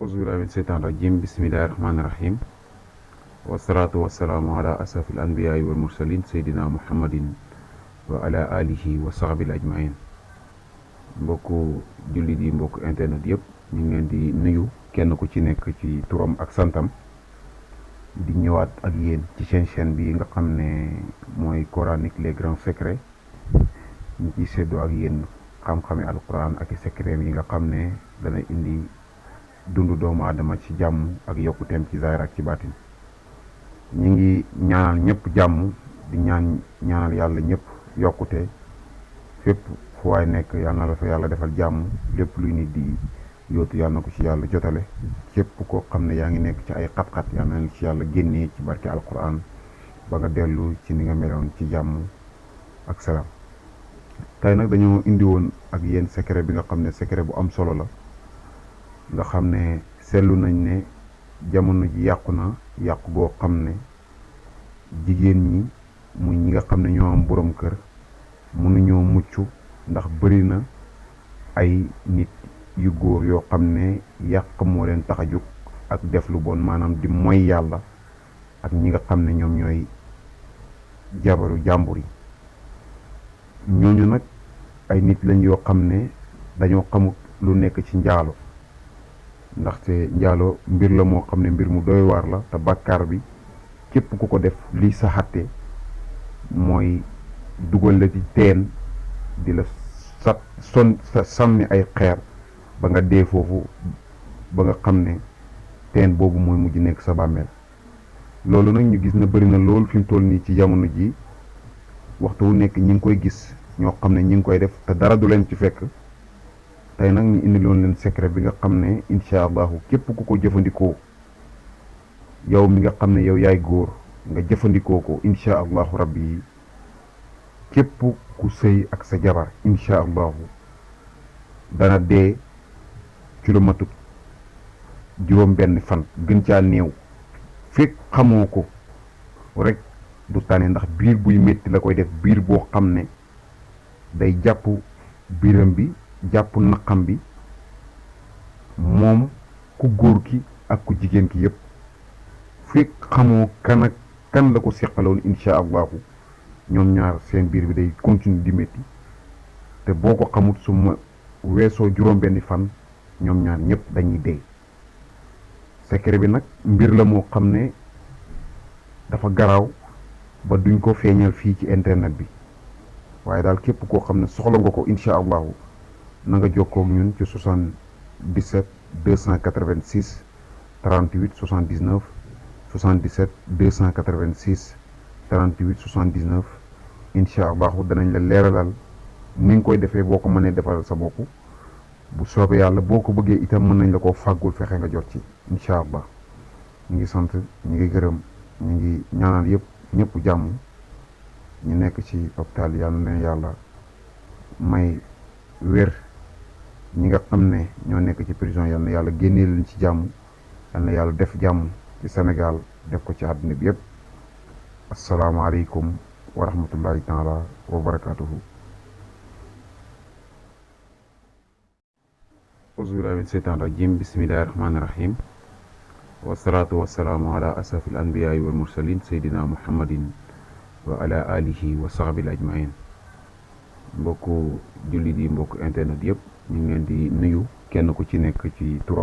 auzubillahi min seytaan rajim bismillahi rahmaani rahim wasalaatu wasalaamu ala asrafil anbiyaai wal mursalin seydina muhammadin wa ala alihi wa sahbil ajmain mbokku jullit yi mbokku internet yëpp ñu ngi leen di nuyu kenn ku ci nekk ci turam ak santam di ñëwaat ak yéen ci seen chaîne bi nga xam ne mooy coranique les grands secrets ñu ciy séddoo ak yéen xam-xami alquran ak i secret yi nga xam ne dana indi dundu doomu aadama ci jàmm ak yokkuteem ci zaahir ak ci baatin ñu ngi ñaanal ñëpp jàmm di ñaanal yàlla ñëpp yokkute fépp fu waay nekk yàlla na la fa yàlla defal jàmm lépp luy nit di yootu yàlla na ko ci yàlla jotale képp koo xam ne yaa ngi nekk ci ay xat-xat yàlla na ci yàlla génnee ci barke alquran ba nga dellu ci ni nga meloon ci jàmm ak salaam. tey nag dañoo indi woon ak yéen secret bi nga xam ne secret bu am solo la nga xam ne seetlu nañ ne jamono ji yàqu na yàqu boo xam ne jigéen ñi muy ñi nga xam ne ñoo am borom kër mënuñoo mucc ndax bëri na ay nit yu góor yoo xam ne yàq moo leen tax a jóg ak def lu bon maanaam di moy yàlla ak ñi nga xam ne ñoom ñooy jabaru jàmbur yi ñooñu nag ay nit lañ yoo xam ne dañoo xamut lu nekk ci njaalo ndaxte njaalo mbir la moo xam ne mbir mu doy waar la te bàkkaar bi képp ku ko def lii sa xatte mooy dugal la ci teen di la sànni ay xeer ba nga dee foofu ba nga xam ne teen boobu mooy mujj nekk sa bàmmeel loolu nag ñu gis na bëri na loolu fi mu toll nii ci jamono ji waxtu wu nekk ñi ngi koy gis ñoo xam ne ñi ngi koy def te dara du leen ci fekk tey nag ñu indi loon leen secret bi nga xam ne incha allahu képp ku ko jëfandikoo yow mi nga xam ne yow yaay góor nga jëfandikoo ko incha allahu rabbi yi képp ku sëy ak sa jabar incha allahu dana dee ci lu matut juróom benn fan gën caa néew fekk xamoo ko rek du tane ndax biir buy métti la koy def biir boo xam ne day jàpp biiram bi jàpp naqam bi moom ku góor ki ak ku jigéen ki yépp fekk xamoo kan ak kan la ko seqaloon incha allahu ñoom ñaar seen biir bi day continue di métti te boo ko xamut su ma weesoo juróom benni fan ñoom ñaar ñëpp dañuy dee secret bi nag mbir la moo xam ne dafa garaaw ba duñ ko feeñal fii ci internet bi waaye daal képp koo xam ne soxla nga ko incha allahu na nga jokkoo ak ñun ci 77 286 38 79 77 286 38 79 incha allahu danañ la leeralal ni nga koy defee boo ko mënee defal sa bopp bu soobee yàlla boo ko bëggee itam mën nañ la koo fàggul fexe nga jot ci incha allah ñu ngi sant ñu ngi gërëm ñu ngi ñaanal ñëpp jàmm ñu nekk ci hôpital yàlla na leen yàlla may wér ñi nga xam ne ñoo nekk ci prison yàlla na yàlla génnee leen ci jàmm yàlla na yàlla def jàmm ci Sénégal def ko ci àdduna bi yëpp asalaamaaleykum wa rahmatullahi taala wa barakatuhu auzubillahi min seytaan rajim bismillahi rahmaani rahim wasalaatu wasalaamu ala asrafil anbiyaai wal mursalin seydina muhammadin wa ala alihi wa sahbil ajmain mbokku jullit yi mbokku internet yëpp ñu ngi leen di nuyu kenn ku ci nekk ci turam